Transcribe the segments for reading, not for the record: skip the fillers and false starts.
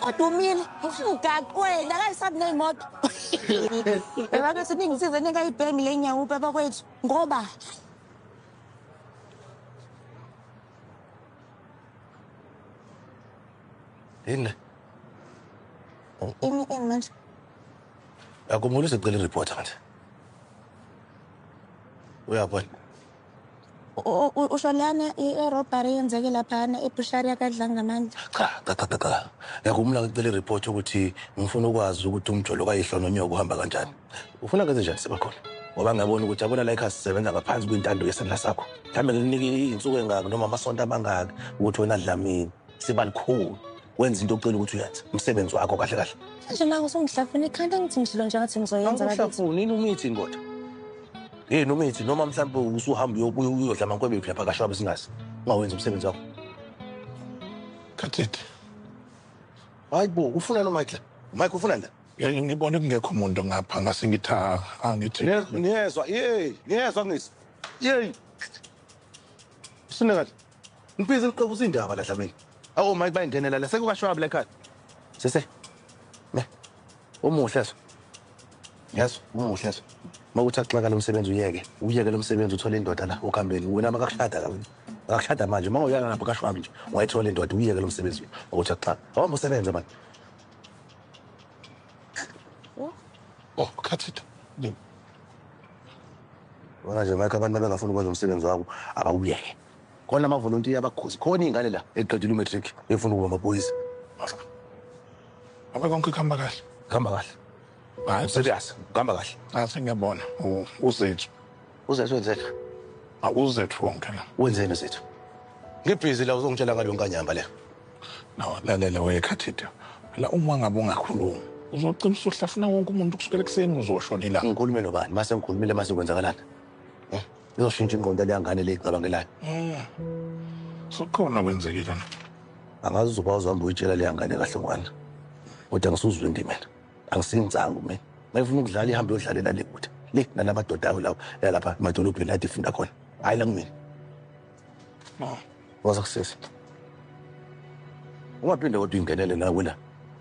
Kodwa umile emgaqweni akayisabi ney'moto. Bakwethu ningisize ningayibhemi le nyawupe bakwethu ngoba Yini le? Ini ini manje? Akumule sicela i-report manje. Uyabona. Usho lana i-robbery yenzeke laphana ebushari yakadlanga manje. Cha cha cha cha. Yakumula ngicela i-report ukuthi ngifuna ukwazi ukuthi umjolo kayihlo nonyoko uhamba kanjani. Ufuna ngenze njani sebakhona? Ngoba ngiyabona ukuthi yabona la ekhaya sisebenza ngaphansi kwintando yesandla sakho. Mhlawumbe ngikunike iy'nsuku ey'ngaki noma amasonto amangaki ukuthi wena Dlamini siba likhulu. Wenza into ocela ukuthi uyenze. Umsebenzi wakho kahle kahle. Manje naku usungihlafuna ikhanda ngithi ngishilo nje ngathi ngizoyenza bakithi. Awuhlafuni yini umithi kodwa? Yini umithi noma mhlawumbe usuhamba uyobuya uyodla amankwebevu lapha kaShwabe singazi. Ungawenzi umsebenzi wakho. Khathide. Hayi bo, ufuna no Michael? Mike ufuna la? Ngibone kungekho umuntu ngapha ngase ngithi angithi. Niyezwa, yey, niyezwa ngisi. Yey. Usine kahle. Ngibhizi ngiqobuza indaba la Dlamini. Awu Mike bayingenela la sekukaShwabe la ekhaya. Sese. Ne. Umuhle so. Yes, umuhle so. Makuthi axaka lo msebenzi uyeke. Uyeke lo msebenzi uthole indoda la ukhambeni. Wena makakushada la wena. Akakushada manje uma uyala lapho kaShwabe nje. Ungayithola indoda uyeke lo msebenzi ukuthi axaka. Awuhambe usebenze manje. Oh, Khathide. Wona nje Mike abantu bengafuni ukwenza umsebenzi wabo abawuyeke. Khona amavolontiya abakhozi. Khona ingane la eqedile umatric efuna ukuba amaphoyisa. Abe konke kuhamba kahle. Kuhamba kahle. Hayi serious, kuhamba kahle. Ah sengiyabona. Uzethu. Uzethu wenzeni? Uzethu wonke la. Wenzeni uzethu? Ngibhizi la uzongitshela ngalo nkanyamba le. No, lalela wekhathide. La uma ngabe ungakhulumi uzogcina usuhlafuna wonke umuntu kusukela ekuseni uzoshona ilanga. Ngikhulume nobani? Mase ngikhulumile mase kwenzakalani? Izoshintsha ingqondo leyangane le icabangelayo. Sokhona kwenzekile na. Angazi uzoba uzohamba uyitshela leyangane kahle ngwana. Kodwa ngisuzwe ndi mina. Angisinsangu mina. Mayifuna ukudlala ihambe yodlalela le kude. Le nalamadoda ayo lawo lapha emadolobheni la ifunda khona. Hayi la kumina. No. Waza kusisi. Ungaphinde kodwa uyingenele nawe la.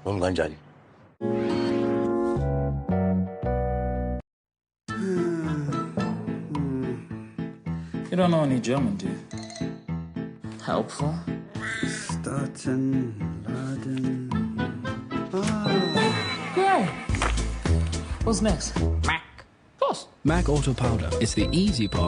Noma kanjani? You don't know any German, do you? Helpful. Starten, laden. Great. What's next? Mac. Of course. Mac Auto Powder. It's the easy part.